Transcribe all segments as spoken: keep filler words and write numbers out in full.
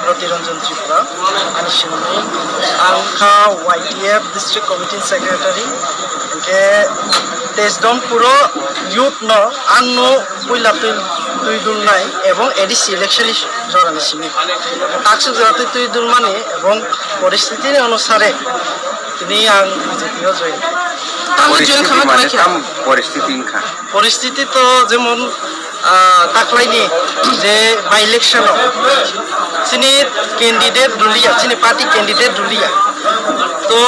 Roti Ranjan Tripura, ani simi ang kha Y T F District Committee Secretary, hingke Tesdon puro youth no ang no puila twi, twi dulnai ebong A D C election ni jora ni simi taksuk jora twi twi dulmani ebong poristiti ni onusare tini ang B J P o join. Tamo join Poristiti khamai mane khamai khe? Tam poristiti wngkha? Poristiti to jemon, ah, taklaini je by election o chini candidate duliya, chini party candidate duliya. To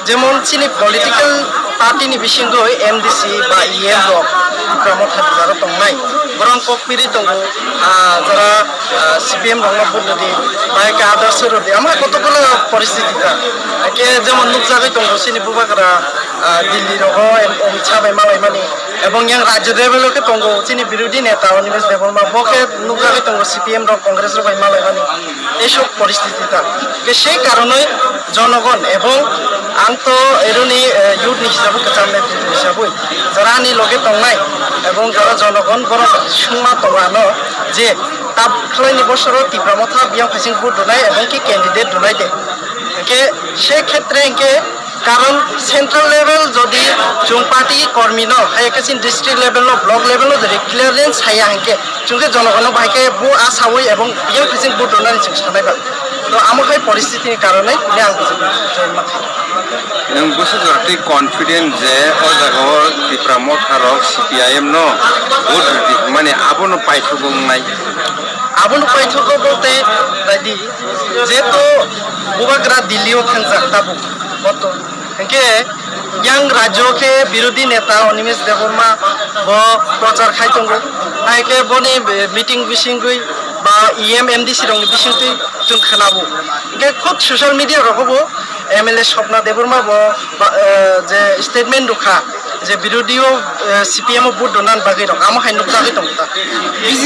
jemon chini political party ni bisingo M D C ba E M rok Tipra Motha ni jora tongnai, borok kok piri tongo, ah, jora, ah, C P M rokno vote rwdi, ba ke others rwdi, ama kotokgulo poristiti ta. Ke jemon nukjagwi tongo chini bubagra, ah, Delhi rogo Amit Shah bai malaimani, ebong yang rajya level o khe tongo chini birodhi neta Animesh Debbarma, bo khe nukjagwi tongo C P M rok, Congress rok bai malaimani. Eisok poristiti ta. Ke sei karonoi jonogon ebong ang to eroni, eh, youth ni hisabo, kwcham netrito hisaboi jora ani loge tongnai ebong jora jonogon borok sungma tongo ano je tab khlaini bosoro Tipra Motha biyang phaising vote rwnai ebong ki candidate rwnai de. Hingke se khetre hingke karon central level jodi chwng party kormi no, hai khe chini district level no, block level no jodi clearance saya hingke chwngke jonogono bahai khe bo asawi ebong biyang phaising vote rwnani chwng sanai ba. To amo hai poristiti ni karonoi tini ang join ma kha. Nwng bwswk jora twi confident je o jaga o Tipra Motha rok C P I M no vote rwdi hwnmani abono paithogo wngnai? Abono paithogo bolte naidi, jehetu bubagra Delhi o thangjak tabuk, boto. Hingke yang rajyo khe birodhi neta Animesh Debbarma bo prochar khai tongo. Hai khe boni meeting bisingwi ba E M M D C rokni bisingtwi chwng khwnabo. Hingke khud social media rogo bo M L A Swapna Debbarma bo ba, eh, je statement rwkha je birodhi o, eh, C P M o vote rwna bagwi rok amo hai nukjagwi tongo ta.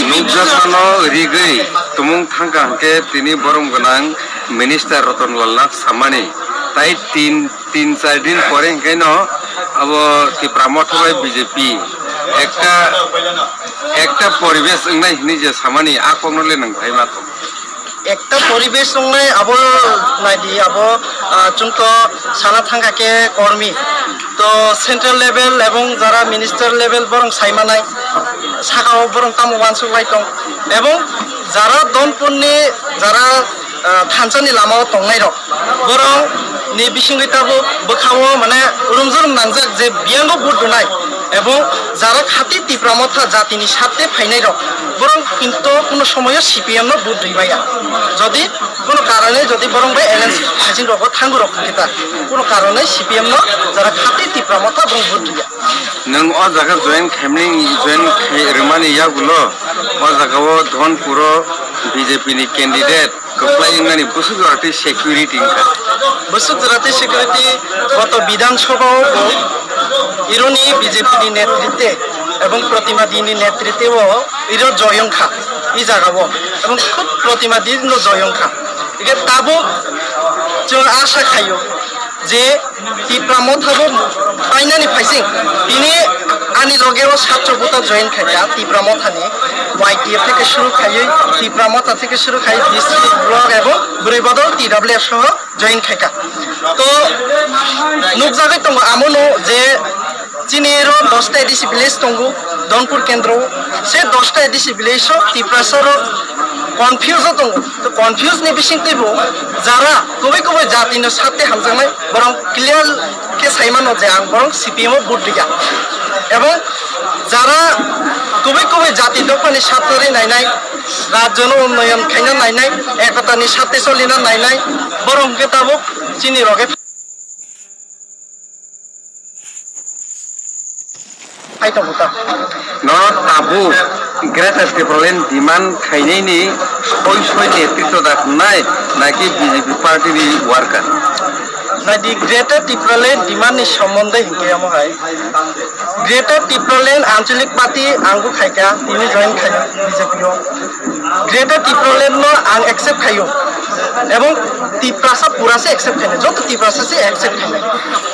Nukjakmano rigwi tumung thangkha hwnkhe tini borom gwnang minister Ratan Lal Nath samani tai tin tin char din pore hingkhe no abo Tipra Motha bai B J P ekta, ekta poribesh wngnai hinwi je samani a kokno le nwng phai ma tong? Ekta poribesh wngnai abo naidi abo, ah, chwng to sana thangkha khe kormi to central level ebong jara minister level borong saimanai saka o borong tamo uansuk lai tong ebong jara Donpurni jara, ah, thansa ni lama o tongnai rok. Borok ni bisingwi tabuk bwkhao mane rumjrum nangjak je biyango vote rwnai ebong jara khati Tipra Motha jatini sarte phainai rok borok kinto kuno somoyo C P M no vote rwi maya. Jodi kuno karone jodi borok bai L N C phaising rogo thangu rok hwnkhe ta kuno karone C P M no jara khati Tipra Motha borok vote rwya. Nwng o jaga join khaimani, join khai rwmani yagulo o jaga o Dhonpuro B J P ni candidate kwplai wngnani bwswk jora twi security wngkha. Bwswk jora twi security goto Bidhan Sabha o bo ironi B J P ni netrite ebong Protima Dini netrite o iro joy wngkha i jaga o ebong khub Protima Dini no joy wngkha. Hingke tabuk chwng asha khaio je Tipra Motha bo painani phaising tini ani loge o satro buta join khaikha Tipra Motha ni Y T F theke shuru khaiwi Tipra Motha theke shuru khai district block ebong bwrwi bodol T W F soho join khaikha. To nukjagwi tongo amono je chini ro dosta A D C village tongo Donpur kendro o. Se dosta A D C village o Tiprasa rok confuse o tongo. To confuse ni bisingtwi bo jara kubui kubui jati no sate hamjaknai borok clear khe sai mano je ang borok C P M o vote rwya. Ebong jara kubui kubui jati dophani satwrwi nainai, rajyo no unnoyon khaina nainai, ekota ni sate solina nainai, borok hwnkhe tabuk chini roge phai tongo ta. No tabuk Greater Tipraland demand khainai ni soi soi netritwo da hwnai naki B J P party ni worker? Naidi Greater Tipraland demand ni sombonde hinkhe amo hai. Greater Tipraland Anchalik Party ang bo khaikha, tini join khaio B J P o. Greater Tipraland no ang accept khaio. Ebong Tiprasa pura se accept khainai, joto Tiprasa se accept khainai.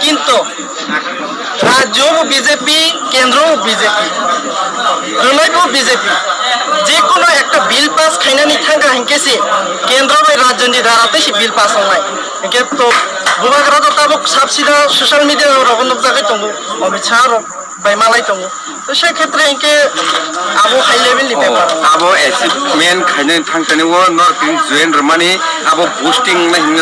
Kintu rajyo bo B J P, kendro bo B J P, rwnai bo B J P. Jekono ekta bill pass khainani thangkha hinkhe se kendro bai rajyoni dara tei se bill pass wngnai. Hinkhe to bubagra to tabuk sabsida social media rogo nukjagwi tongo, Amit Shah rok bai malai tongo. To se khetre hinkhe abo high level ni Oh, bepar. Abo achievement khainani thangtani o norok tini join rwmani abo boosting wngna hinwi